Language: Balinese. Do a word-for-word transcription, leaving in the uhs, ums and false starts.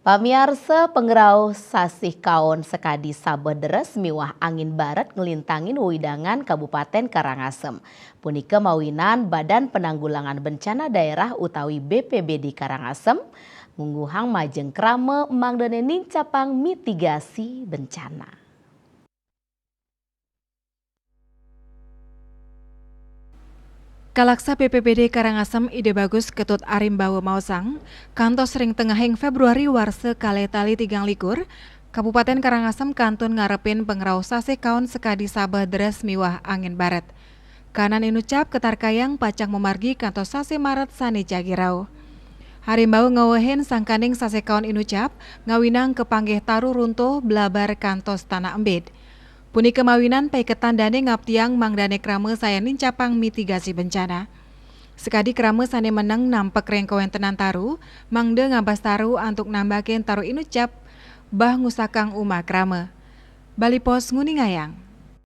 Pamiarsa, pangrauh sasih kaon sakadi sabeh deres miwah angin baret nglintangin wewidangan Kabupaten Karangasem. Punika mawinan Badan Penanggulangan Bencana Daerah utawi B P B D Karangasem ngungguhang majeng krama mangdane nincapang mitigasi bencana. Kalaksa B P B D Karangasem Ida Bagus Ketut Arimbawa maosang, kantos ring tengahing Februari warsa kalih tali tigang likur, Kabupaten Karangasem kantun ngarepin pangrauh sasih kaon sakadi sabeh deres miwah angin baret. Kanan inucap katarkayang pacang mamargi kantos sasih Maret sane jagi rauh. Arimbawa ngawehin sangkaning sasih kaon inucap ngawinang kapanggih taru runtuh, blabar kantos tanah embid. Punika mawinan paiketan dane ngaptiang mangdane krama sayan nincapang mitigasi bencana. Sakadi krama sane meneng nampek ring kawentenan taru, mangda ngabas taru antuk nambakin taru inucap bah ngusakang uma krama. Bali Post nguningayang.